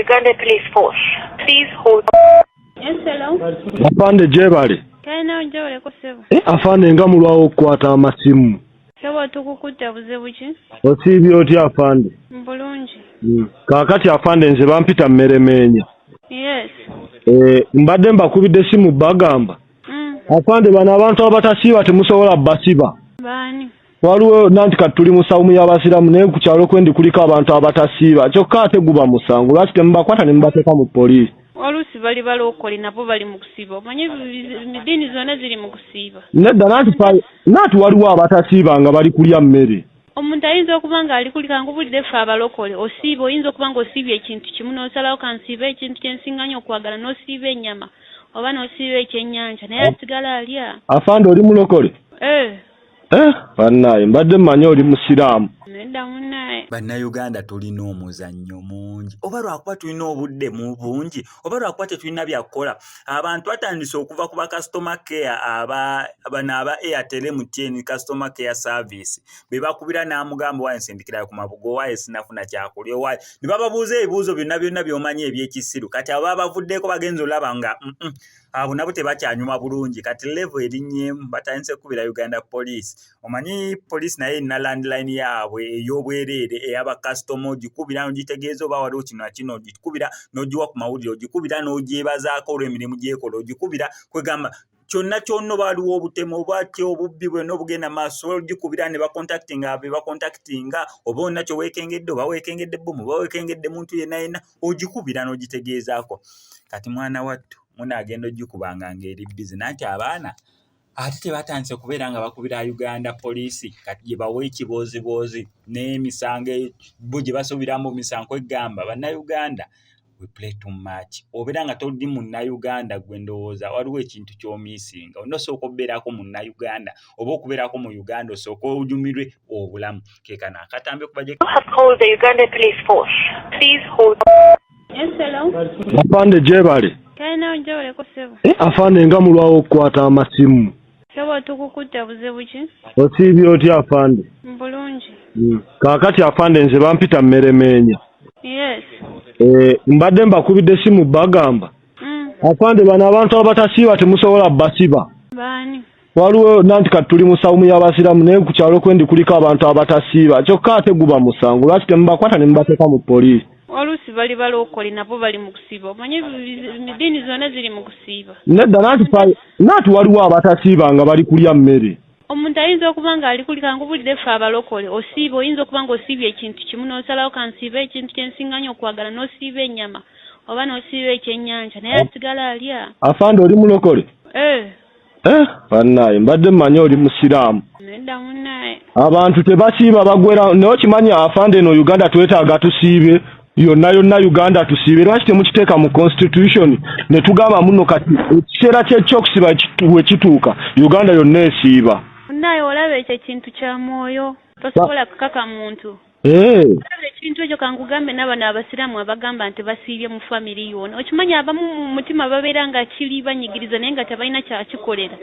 Uganda Police Force. Please hold. Yes, hello. Afande, gyebale. Kalina ojjawuleko, ssebo. Afande, nga mulwawo okukwata amasimu. Ssebo, tukukutte, buzibu ki? Osiibye otya, afande? Bulungi. Kaakati afande, nze bampita Mmeremeenya. Mbadde mbakubidde simu bagamba, afande, bano abantu abatasiiba temusobola basiba. Baani? Waliwo nanti kati tuli mu sawumu y'abasiraamu, naye ku kyalo kwendi kuliko abantu abatasiiba, kyokka ate guba musango. Lwaki temubakwata ne mubateeka mu poliisi? Oluusi bali balokole, nabo bali mu kusiiba. Omanyi eddiini zonna ziri mu kusiiba. Nedda, nanti waliwo abatasiiba nga bali kulya mmere. Omuntu ayinza okuba ng'ali kulika nkubulire, ffe abalokole osiiba, oyinza okuba ng'osiibye ekintu kimu n'osalawo kansiiba ekintu kye nsinga nnyo okwagala, n'osiiba ennyama oba n'osiiba ekyennyanja, naye asigala alya. Afande, oli mulokole? Eh. Eh, bannaaye, mbadde mmanyi oli musiraamu. Nedda munnaye. Bannayuganda tulina omuzannyo mungi, oba lwakuba tulina obudde mu bungi, oba lwakuba tetulina byakukola. Abantu batandise okuva ku ba customer care aba bano aba Airtel, MTN customer care service, be bakubira n'amugamba, "Waaye nsindikirayo ku mabugo, waaye sinafuna kyakulya, waaye," ne bababuuza ebibuuzo byonna byonna by'omanyi ebyekisiru. Kati abo babavuddeko, bagenza olaba nga abo nabo tebakyanyuma bulungi. Kati level erinnyeemu, batandise kukubira Uganda Police. Omanyi police naye erina landline yaabwe ey'obwereere ey'abakasitoma. Ogikubira n'ogitegeeza oba waliwo kino na kino, ogikubira n'ogiwa ku mawulire, ogikubira n'ogyebazaako olw'emirimu gy'ekola, ogikubira kwegamba kyonna kyonna, oba waliwo obutemu oba ki, obubbi bwonna obugenda maaso, osobola ogikubira ne bacontactinga be bacontactinga, oba onna kye weekengedde, oba weekengedde bbomu, oba weekengedde muntu yenna yenna, ogikubira n'ogitegeezaako. Kati mwana wattu munaagenda ogikubanga ng'eri busy, nanti abaana ate tebatandise kubeera nga bakubira Uganda Police. Kati gye bawa ekibooziboozi n'emisango bo gye basuubiramu misango. Egamba Bannayuganda, we play too much. Obeera nga toli Munnayuganda gwe, ndowooza waliwo ekintu ky'omissinga. Olina osooka obeerako Munnayuganda oba okubeerako mu Uganda, osooke onyumirwe obulamu. Ke kano akatambi okuba gye. You have called the Uganda Police Force. Please hold. Yes, hello. Afande, gyebale. Kalina ojjawuleko, ssebo. Afande, nga mulwawo okukwata amasimu. Ssebo, tukukutte, buzibu ki? Osiibye otya, afande? Bulungi. Kaakati afande, nze bampita Mmeremeenya. Mbadde mbakubidde simu bagamba, afande, bano abantu abatasiiba temusobola basiba. Baani? Waliwo nanti kati tuli mu sawumu y'abasiraamu, naye ku kyalo kwendi kuliko abantu abatasiiba, kyokka ate guba musango. Lwaki temubakwata ne mubateeka mu poliisi? Oluusi bali balokole, nabo bali mu kusiiba. Omanyi eddiini zonna ziri mu kusiiba. Nedda, nanti waliwo abatasiiba nga bali kulya mmere. Omuntu ayinza okuba ng'ali kulika nkubulire, ffe abalokole osiiba, oyinza okuba ng'osiibye ekintu kimu n'osalawo kansiiba ekintu kye nsinga nnyo okwagala, n'osiiba ennyama oba n'osiiba ekyennyanja, naye asigala alya. Afande, oli mulokole? Eh. Eh, bannaaye, mbadde mmanyi oli musiraamu. Nedda munnaye. Abantu tebasiiba bagwera, naye okimanyi afande, eno Uganda twetaaga tusiibe yonna yonna. Uganda tusiibe. Lwaki temukiteeka mu constitution ne tugamba muno kati ekiseera kyekyokusiba we kituuka, Uganda yonna esiiba? Munnaye, olaba ekyo ekintu kya mwoyo, tosobola kukaka muntu. Olaba ekintu ekyo, kankugambe, n'abano abasiraamu abagamba nti basiibye mu family yona, okimanyi abamu mu mutima babeera nga kiri banyigiriza, naye nga tebalina kyakikolera.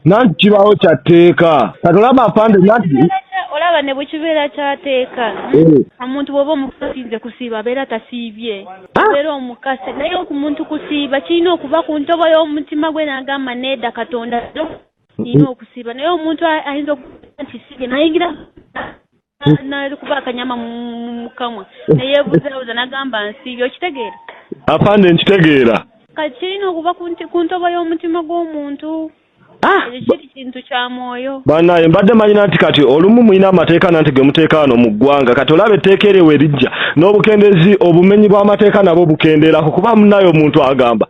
Nanti kibaawo kya tteeka. Kati olaba afande, nanti Olaba ne bwe kibeera kyateeka, omuntu bw'oba omukasinze kusiiba, abeera tasiibye, abeera omukase. Naye ku muntu kusiiba kirina okuva ku ntobo y'omutima gwe n'agamba, "Needa Katonda, nina okusiiba." Naye omuntu ayinza okuba nti siibye, nayingira nakuba akanyama mu kamwa, neyeebuzabuza n'agamba nsiibye. Okitegeera? Afande, nkitegeera. Kati kirina okuva ku ntobo y'omutima gw'omuntu. Ekyo kiri kintu kya mwoyo. Banaye, mbadde manyina nti kati olumu mulina amateeka nanti ge muteeka wano mu ggwanga. Kati olaba etteeka eryo we lijja n'obukendezi, obumenyi bw'amateeka nabwo bukendeerako, kuba munaye omuntu agamba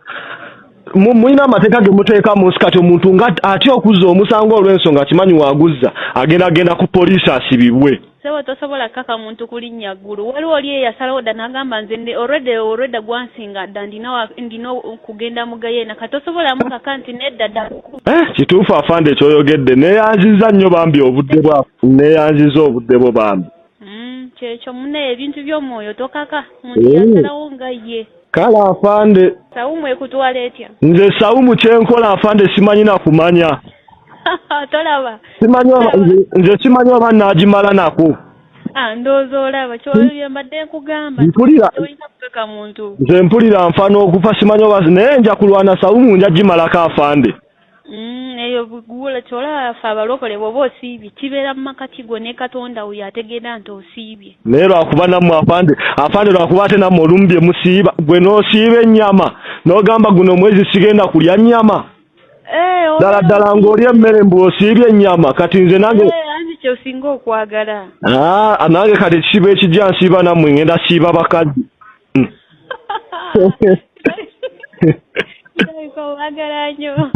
mulina amateeka ge muteeka mu nsi. Kati omuntu nga atya okuzza omusango olw'ensonga akimanyi waaguzza agenda agenda ku poliisi asibibwe. Sebo, tosobola kaka muntu kulinnya ggulu. Waliwo oli eyasalawo dda n'agamba, "Nze ndi already gwansinga dda, ndina okugenda mu gayeena." Kati tosobola mukaka nti nedda dda. Eh, kituufu afande ekyoyogedde. Neeyanziza nnyo bambi obudde bwa, neeyanziza obudde bwo bambi. Kyekyo munnaye, ebintu by'omwoyo tokaka muntu, yasalawo nga ye. Kale afande. Sawumu ekutwala etya? Nze sawumu kyenkola afande simanyi na kumanya. Tolaba. Simanyi nze simanyi oba naagimala nako. Ah, ndowooza olaba kyolabye mbadde nkugamba Mpulira. tolina kukaka muntu. Nze mpulira nfa n'okufa, simanyi oba, naye nja kulwana sawumu, nja gimalako afande. Eyo bugula kyolaba ffe abalokole bw'oba osiibye kibeera mu makati go ne Katonda oyo ategeera nti osiibye. Naye lwakuba nammwe afande, afande, lwakuba ate nammwe olumu bye musiiba, gwe n'osiiba ennyama n'ogamba guno omwezi sigenda kulya nnyama. Eh, Ddala ddala ng'olya emmere mbu osiibye ennyama. Kati nze nange Eh, anti kyosinga okwagala. Ah, nange kati ekisiibo ekijja nsiiba nammwe, ngenda siiba bakazi. Kirabika obagala nnyo.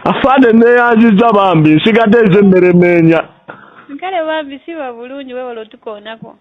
Afande, neeyanzizza bambi, nsigadde nze mmeremeenya. Kale bambi, siba bulungi, weewale otukoonako.